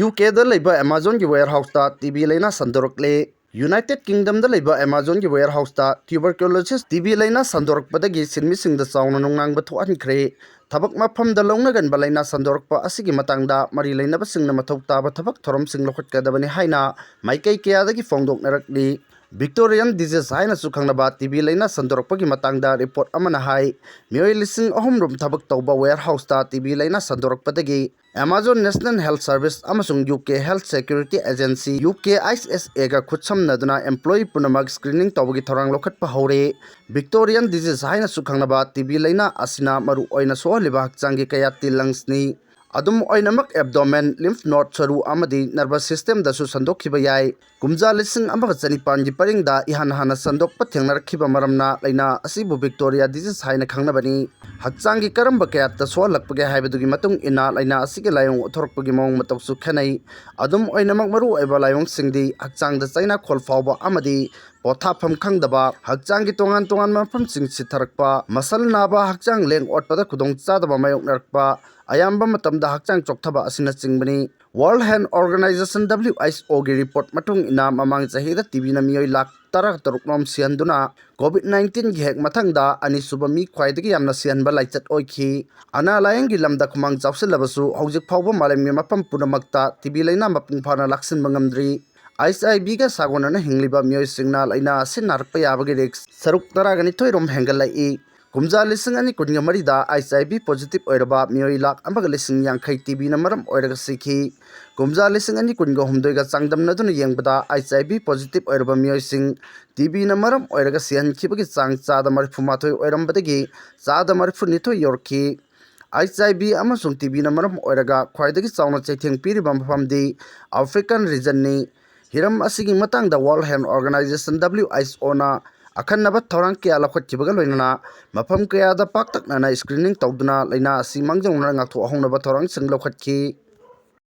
UKꯗ ꯂꯩꯕ Amazonꯒꯤ warehouseꯇ TB ꯂꯥꯏꯅꯥ ꯁꯟꯗꯣꯔꯛꯂꯦ꯫ United Kingdomꯗ ꯂꯩꯕ Amazonꯒꯤ warehouseꯇ tuberculosis TB ꯂꯥꯏꯅꯥ ꯁꯟꯗꯣꯔꯛꯄꯗꯒꯤ ꯁꯤꯟꯃꯤꯁꯤꯡꯗ ꯆꯥꯎꯅ ꯅꯨꯡꯅꯥꯡꯕ ꯊꯣꯛꯍꯟꯈ꯭ꯔꯦ꯫ ꯊꯕꯛ ꯃꯐꯝꯗ ꯂꯧꯅꯒꯟꯕ ꯂꯥꯏꯅꯥ ꯁꯟꯗꯣꯔꯛꯄ ꯑꯁꯤꯒꯤ ꯃꯇꯥꯡꯗ ꯃꯔꯤ ꯂꯩꯅꯕꯁꯤꯡꯅ ꯃꯊꯧ ꯇꯥꯕ ꯊꯕꯛ ꯊꯧꯔꯝꯁꯤꯡ ꯂꯧꯈꯠꯀꯗꯕꯅꯤ ꯍꯥꯏꯅ ꯃꯥꯏꯀꯩ ꯀꯌꯥꯗꯒꯤ ꯐꯣꯡꯗꯣꯛꯅꯔꯛꯂꯤ꯫ Victorian disease ꯍꯥꯏꯅꯁꯨ ꯈꯪꯅꯕ TB ꯂꯥꯏꯅꯥ ꯁꯟꯗꯣꯔꯛꯄꯒꯤ ꯃꯇꯥꯡꯗ report ꯑꯃꯅ ꯍꯥꯏ, ꯃꯤꯑꯣꯏ ꯂꯤꯁꯤꯡ ꯑꯍꯨꯝ ꯔꯣꯝ ꯊꯕꯛ ꯇꯧꯕ warehouseꯇ TB ꯂꯥꯏꯅꯥ ꯁꯟꯗꯣꯔꯛꯄꯗꯒꯤ Amazon National Health Service ꯑꯃꯁꯨꯡ UK Health Security Agency, UKHSAꯒ ꯈꯨꯠꯁꯝꯅꯗꯨꯅ employee ꯄꯨꯝꯅꯃꯛ screening ꯇꯧꯕꯒꯤ ꯊꯧꯔꯥꯡ ꯂꯧꯈꯠꯄ ꯍꯧꯔꯦ꯫ Victorian disease ꯍꯥꯏꯅꯁꯨ ꯈꯪꯅꯕ TB ꯂꯥꯏꯅꯥ ꯑꯁꯤꯅ ꯃꯔꯨ ꯑꯣꯏꯅ ꯁꯣꯛꯍꯜꯂꯤꯕ ꯍꯛꯆꯥꯡꯒꯤ ꯀꯌꯥꯠꯇꯤ lungsꯅꯤ꯫ ꯑꯗꯨꯝ ꯑꯣꯏꯅꯃꯛ, abdomen, lymph node ꯁꯔꯨ ꯑꯃꯗꯤ nervous systemꯗꯁꯨ ꯁꯟꯗꯣꯛꯈꯤꯕ ꯌꯥꯏ꯫ ꯀꯨꯝꯖꯥ ꯂꯤꯁꯤꯡ ꯑꯃꯒ ꯆꯅꯤꯄꯥꯟꯒꯤ ꯄꯔꯤꯡꯗ ꯏꯍꯥꯟ ꯍꯥꯟꯅ ꯁꯟꯗꯣꯛꯄ ꯊꯦꯡꯅꯔꯛꯈꯤꯕ ꯃꯔꯝꯅ ꯂꯥꯏꯅꯥ ꯑꯁꯤꯕꯨ Victoria disease ꯍꯥꯏꯅ ꯈꯪꯅꯕꯅꯤ꯫ ꯍꯛꯆꯥꯡꯒꯤ ꯀꯔꯝꯕ ꯀꯌꯥꯠꯇ ꯁꯣꯛꯍꯜꯂꯛꯄꯒꯦ ꯍꯥꯏꯕꯗꯨꯒꯤ ꯃꯇꯨꯡ ꯏꯟꯅ ꯂꯥꯏꯅꯥ ꯑꯁꯤꯒꯤ ꯂꯥꯏꯑꯣꯡ ꯎꯠꯊꯣꯔꯛꯄꯒꯤ ꯃꯑꯣꯡ ꯃꯇꯧꯁꯨ ꯈꯦꯠꯅꯩ꯫ ꯑꯗꯨꯝ ꯑꯣꯏꯅꯃꯛ, ꯃꯔꯨꯑꯣꯏꯕ ꯂꯥꯏꯑꯣꯡꯁꯤꯡꯗꯤ ꯍꯛꯆꯥꯡꯗ ꯆꯩꯅꯥꯈꯣꯜ ꯐꯥꯎꯕ ꯑꯃꯗꯤ ꯄꯣꯊꯥꯐꯝ ꯈꯪꯗꯕ, ꯍꯛꯆꯥꯡꯒꯤ ꯇꯣꯉꯥꯟ ꯇꯣꯉꯥꯟꯕ ꯃꯐꯝꯁꯤꯡ ꯁꯤꯊꯔꯛꯄ, muscle ꯅꯥꯕ, ꯍꯛꯆꯥꯡ ꯂꯦꯡ ꯑꯣꯠꯄꯗ ꯈꯨꯗꯣꯡꯆꯥꯗꯕ ꯃꯥꯌꯣꯛꯅꯔꯛꯄ, ꯑꯌꯥꯝꯕ ꯃꯇꯝꯗ ꯍꯛꯆꯥꯡ ꯆꯣꯛꯊꯕ ꯑꯁꯤꯅꯆꯤꯡꯕꯅꯤ꯫ World Health Organization, WHOꯒꯤ report ꯃꯇꯨꯡ ꯏꯟꯅ, ꯃꯃꯥꯡ ꯆꯍꯤꯗ TBꯅ ꯃꯤꯑꯣꯏ ꯂꯥꯈ ꯇꯔꯥꯇꯔꯨꯛ ꯔꯣꯝ ꯁꯤꯍꯟꯗꯨꯅ, COVID nineteenꯒꯤ ꯍꯦꯛ ꯃꯊꯪꯗ ꯑꯅꯤꯁꯨꯕ ꯃꯤ ꯈ꯭ꯋꯥꯏꯗꯒꯤ ꯌꯥꯝꯅ ꯁꯤꯍꯟꯕ ꯂꯥꯏꯆꯠ ꯑꯣꯏꯈꯤ꯫ ꯑꯅꯥ ꯂꯥꯏꯌꯦꯡꯒꯤ ꯂꯝꯗ ꯈꯨꯃꯥꯡ ꯆꯥꯎꯁꯤꯜꯂꯕꯁꯨ, ꯍꯧꯖꯤꯛ ꯐꯥꯎꯕ ꯃꯥꯂꯦꯝꯒꯤ ꯃꯐꯝ ꯄꯨꯝꯅꯃꯛꯇ TB ꯂꯥꯏꯅꯥ ꯃꯄꯨꯡ ꯐꯥꯅ ꯂꯥꯛꯁꯤꯟꯕ ꯉꯝꯗ꯭ꯔꯤ꯫ HIVꯒ ꯁꯥꯒꯣꯟꯅꯅ ꯍꯤꯡꯂꯤꯕ ꯃꯤꯑꯣꯏꯁꯤꯡꯅ ꯂꯥꯏꯅꯥ ꯑꯁꯤ ꯅꯥꯔꯛꯄ ꯌꯥꯕꯒꯤ risk ꯁꯔꯨꯛ ꯇꯔꯥꯒ ꯅꯤꯊꯣꯏ ꯔꯣꯝ ꯍꯦꯟꯒꯠꯂꯛꯏ꯫ ꯀꯨꯝꯖꯥ ꯂꯤꯁꯤꯡ ꯑꯅꯤ ꯀꯨꯟꯒ ꯃꯔꯤꯗ H I V positive ꯑꯣꯏꯔꯕ ꯃꯤꯑꯣꯏ ꯂꯥꯈ ꯑꯃꯒ ꯂꯤꯁꯤꯡ ꯌꯥꯡꯈꯩ T Bꯅ ꯃꯔꯝ ꯑꯣꯏꯔꯒ ꯁꯤꯈꯤ꯫ ꯀꯨꯝꯖꯥ ꯂꯤꯁꯤꯡ ꯑꯅꯤ ꯀꯨꯟꯒ ꯍꯨꯝꯗꯣꯏꯒ ꯆꯥꯡꯗꯝꯅꯗꯨꯅ ꯌꯦꯡꯕꯗ H I V positive ꯑꯣꯏꯔꯕ ꯃꯤꯑꯣꯏꯁꯤꯡ T Bꯅ ꯃꯔꯝ ꯑꯣꯏꯔꯒ ꯁꯤꯍꯟꯈꯤꯕꯒꯤ ꯆꯥꯡ ꯆꯥꯗ ꯃꯔꯤꯐꯨ ꯃꯥꯊꯣꯏ ꯑꯣꯏꯔꯝꯕꯗꯒꯤ ꯆꯥꯗ ꯃꯔꯤꯐꯨ ꯅꯤꯊꯣꯏ ꯌꯧꯔꯛꯈꯤ꯫ H I V ꯑꯃꯁꯨꯡ T Bꯅ ꯃꯔꯝ ꯑꯣꯏꯔꯒ ꯈ꯭ꯋꯥꯏꯗꯒꯤ ꯆꯥꯎꯅ ꯆꯩꯊꯦꯡ ꯄꯤꯔꯤꯕ ꯃꯐꯝꯗꯤ African regionꯅꯤ꯫ ꯍꯤꯔꯝ ꯑꯁꯤꯒꯤ ꯃꯇꯥꯡꯗ World Health Organization, W H Oꯅ ꯑꯈꯟꯅꯕ ꯊꯧꯔꯥꯡ ꯀꯌꯥ ꯂꯧꯈꯠꯈꯤꯕꯒ ꯂꯣꯏꯅꯅ ꯃꯐꯝ ꯀꯌꯥꯗ ꯄꯥꯛꯇꯛꯅꯅ screening ꯇꯧꯗꯨꯅ ꯂꯥꯏꯅꯥ ꯑꯁꯤ ꯃꯥꯡꯖꯧꯅꯅ ꯉꯥꯛꯊꯣꯛꯍꯧꯅꯕ ꯊꯧꯔꯥꯡꯁꯤꯡ ꯂꯧꯈꯠꯈꯤ꯫